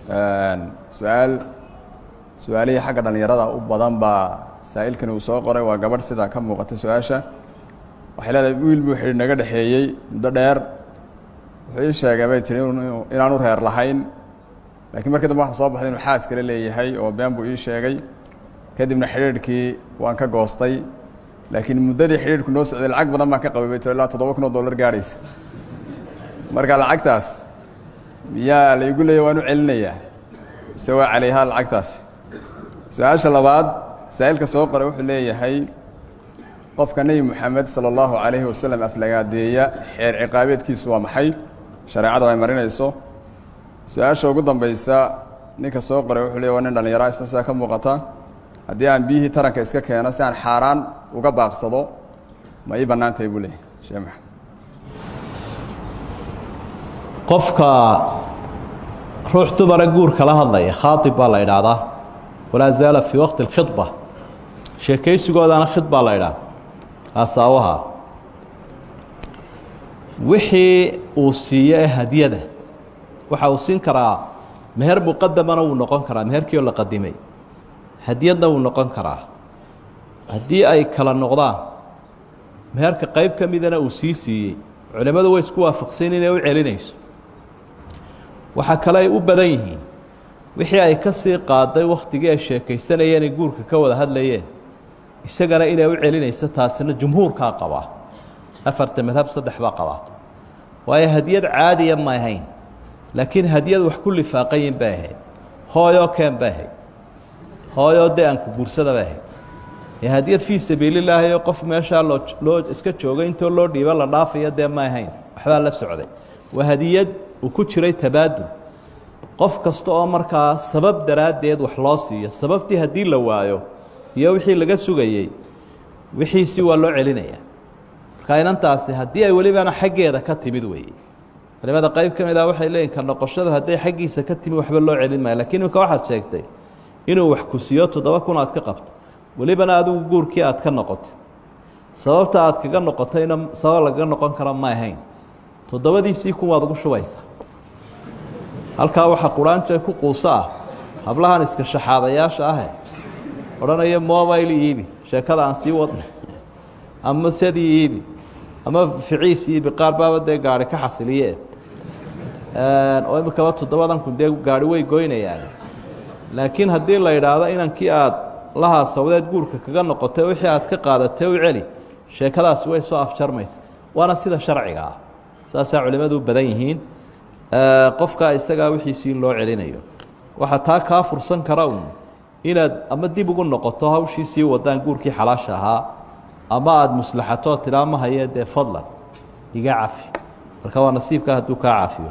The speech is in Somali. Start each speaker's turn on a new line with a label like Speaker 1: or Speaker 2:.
Speaker 1: Su-aal, su-aalihii xagga dhallinyarada u badan baa saa'ilkani uu soo qoray. Waa gabadh sidaa ka muuqata. Su-aasha waxay leedahay: wiil buu xidhi naga dhexeeyey muddo dheer. Wuxuu ii sheegay, bay tiri, inaanu reer lahayn, laakiin markii dambe waxaa soo baxday inuu xaas kale leeyahay oo been buu ii sheegay. Kadibna xidhiidhkii waan ka goostay, laakiin muddadii xidhiidhku noo socday lacag badan baan ka qabay, bay tiri, ilaa $7,000 gaadhaysa. Marka lacagtaas miyaa laygu leeya, waan u celinayaa, mise waa calayhaa lacagtaas? Su-aasha labaad, saa'ilka soo qoray wuxuu leeyahay: qofka Nebi Moxamed sala Allahu calayhi wasalam aflagaadeeya, xeer ciqaabeedkiisu waa maxay shareecadu ay marinayso? Su-aasha ugu dambaysa, ninka soo qoray wuxuu leeyahy, waa nin dhallinyara isna sidaa ka muuqata: haddii aan biyihii taranka iska keeno si aan xaaraan uga baaqsado, ma ii bannaan tahay, buu leeyahy, Sheekh Maxamed?
Speaker 2: Qofka ruux dumara guurka la hadlaya khaatib baa la idhaahdaa, walaa zaala fii waqti اlkhidba, sheekaysigoodana khidbaa la idhaahda, haasaawaha. Wixii uu siiyo ee hadiyada waxa uu siin karaa meher muqadamana wuu noqon karaa, meherkii oo la qadimay, hadiyadna wuu noqon karaa. Haddii ay kala noqdaan, meherka qeyb ka midana uu sii siiyey, culimmadu way isku waafaqsan inay u celinayso. Waxaa kale ay u badan yihiin wixii ay ka sii qaaday wakhtigii ay sheekaysanayeen ay guurka ka wada hadlayeen, isagana inay u celinayso. Taasina jumhuurkaa qabaa, afarta madhab saddex baa qabaa, waayo hadiyad caadiya ma ahayn, laakiin hadiyad wax ku lifaaqayin bay ahayd. Hooyoo keen bay ahayd, hooyoo dee aan ku guursada bay ahayd. Ee hadiyad fii sabiilillaahi oo qof meeshaa loo iska joogo intoo loo dhiibo la dhaafayo dee ma ahayn, waxbaa la socday. Waa hadiyad uu ku jiray tabaadul. Qof kasta oo markaa sabab daraaddeed wax loo siiyo, sababtii haddii la waayo iyo wixii laga sugayey, wixiisi waa loo celinaya. Marka inantaasi haddii ay welibana xaggeeda ka timid weeye. Culimada qayb ka mid ah waxay leeyihin, ka noqoshada hadday xaggiisa ka timid waxba loo celin maayo. Lakiin imika waxaad sheegtay inuu wax ku siiyo, 7,000 aad ka qabto, welibana adigu guurkii aad ka noqotay. Sababta aad kaga noqotayna sabab lagaga noqon kara ma ahayn. 7-diisii kun waad ugu shubaysaa. Halkaa waxaa quraanjo ku quuso ah hablahan iska shaxaadayaasha ahe odhanaya: "Mobile iibi, sheekada aan sii wadna, ama sadii iibi, ama ficiis iibi." Qaar baaba dee gaari ka xasiliye oo imikaba 7-dan kun dee gaari way goynayaan. Laakiin haddii la idhaahdo inankii aad la haasawdeed guurka kaga noqotay wixii aad ka qaadatay u celi, sheekadaasi way soo afjarmaysa, waana sida sharciga ah. Saasaa culimadu u badan yihiin, qofkaa isagaa wixiisii in loo celinayo. Waxaa taa kaa fursan kara un inaad ama dib ugu noqoto hawshii sii wadaan guurkii xalaasha ahaa, ama aada muslaxatoo tidhaa: "Ma haye, dee fadlan iga cafi." Marka waa nasiibka hadduu kaa cafiyo.